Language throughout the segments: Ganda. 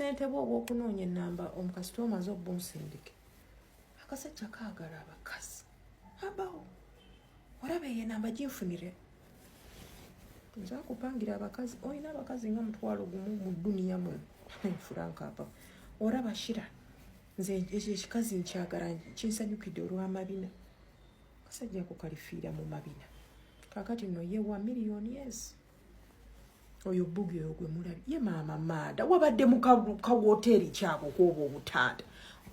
Obusente bwe obw'okunoonya ennamba, omukasita omaze obunsindike. Akasajja kaagala abakazi abawo. Olaba eyo enamba ginfunire, nze akupangira abakazi. Olina abakazi nga 10,000 mu dduniya muno. Frank abawo, oraba Shira, nze ekyo ekikazi nkyagala, kinsanyukidde olw'amabina. Kasajja ako kalifiira mu mabina. Kakati nno ye wa miliyoni, yes. Oyo Bugi, oyo gwe mulabye ye maama maada. Wabadde mu kawoteeri kyabo kwoba obutanda,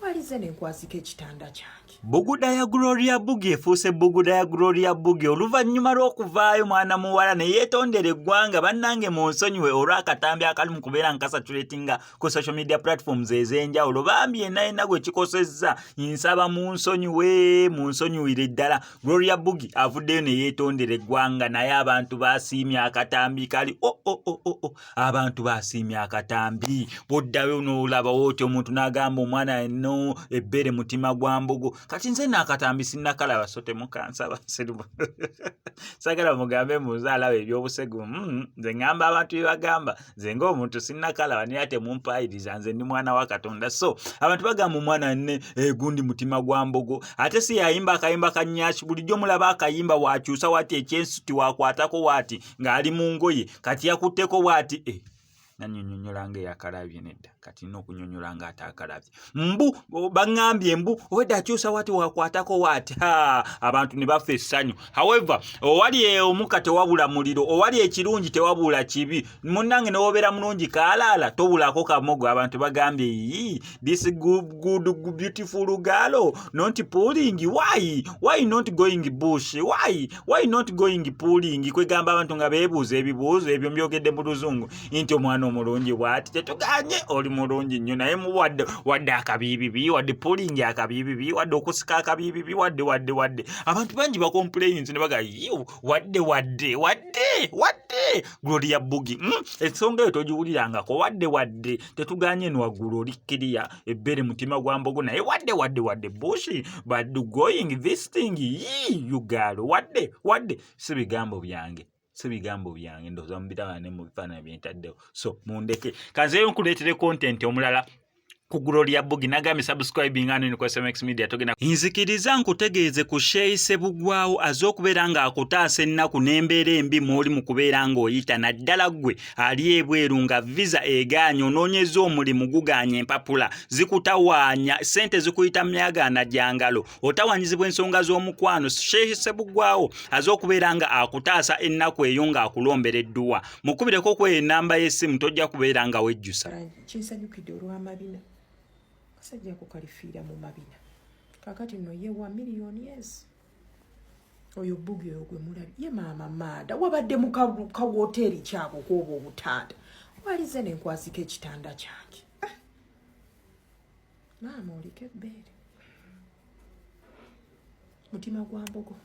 walize nenkwasika ekitanda kyange. Buguda ya Gloria Bugi efuuse buguda ya Gloria Bugi oluvannyuma lw'okuvaayo mwana muwala ne yeetondera eggwanga. Bannange, mu nsonyiwe olw'akatambi akali mu kubeera nkasatulatinga ku social media platforms ez'enjawulo. Bambi, yenna yenna gwe kikosezza, nsaba mu nsonyiwe, mu nsonyiwire ddala. Gloria Bugi avuddeyo ne yeetondera eggwanga, naye abantu basiimye akatambi kali o o o o o. Abantu basiimye akatambi. Bw'oddayo n'olabawo otyo omuntu n'agamba omwana no ebbere mutima gwa mbogo. Kati nze naakatambi sinnakalaba, so temukansaba. Sagala mugambe muze alaba ebyobusegu. Nze ŋŋamba abantu bye bagamba. Nze ng'omuntu sinnakalaba, naye ate mumpaayiriza. Nze ndi mwana wa Katonda. So abantu bagamba omwana ne egundi mutima gwa mbogo, ate si yayimba akayimba ka Nyashi. Bulijjo mulaba akayimba, wakyusa wati ekyensuti, wakwatako waati ng'ali mu ngoye. Kati yakutteko bw'ati, eh, nanyonyonyola nga eyakalabye. Nedda, kati nina okunyonyola nga ataakalabye. Mbu baŋŋambye mbu owedde akyusa wati, wakwatako waati, abantu ne bafa essanyu. However, owali omuka tewabula muliro, owali ekirungi tewabula kibi. Munnange, newobeera mulungi kaalaala, tobulako kamogo. Abantu bagambye, "Yi, this good, good, beautiful girl not pulling. Why not going bush? Why not going pulling?" Kwegamba abantu nga beebuuza ebibuuzo ebyo. Mbyogedde mu luzungu nti omwana omulungi bw'ati, tetuganye, oli mulungi nnyo, naye muwadde wadde akabiibibi, wadde pulling akabiibibi, wadde okusika akabiibibi, wadde wadde wadde. Abantu bangi bacomplains ne baga, "Wadde wadde wadde wadde." Gloria Bugi, Ensonga eyo togiwulirangako. Wadde wadde, tetuganye, eno waggulu oli kiriya, ebbere mutima gwa mbogo, naye wadde wadde wadde bush, but going this thing yi you girl, wadde wadde. Si bigambo byange, si bigambo byange, ndowooza mubiraba ne mu bifaananyi byentaddewo. So mundeke kanzeeyo nkuleetere content omulala ku Gloria Bugi. Nagambye subscribing ano ku SMX Media. Togenda nzikiriza nkutegeeze ku Sheikh Sebugwawo aze okubeera ng'akutaasa ennaku n'embeera embi mw'oli mu kubeera ng'oyita, naddala ggwe ali ebweru nga visa egaanye, onoonyeza omulimu gugaanye, empapula zikutawaanya, ssente zikuyita myagaana gyangalo, otawaanyizibwa ensonga z'omukwano. Sheikh Sebugwawo aze okubeera nga akutaasa ennaku eyo ng'akulombera edduwa. Mukubireko ku eyo ennamba y'essimu, tojja kubeera nga wejjusa. Kinsanyukidde olw'amabina. Kasajja ako kalifiira mu mabina. Kakati nno ye wa miliyoni, yes. Oyo Bugi, oyo gwe mulabye ye maama maada. Wabadde mu kawoteeri kyabo kwoba obutanda, walize nenkwasika ekitanda kyange. Ah! Maama, oliko ebbeere mutima gwa mbogo.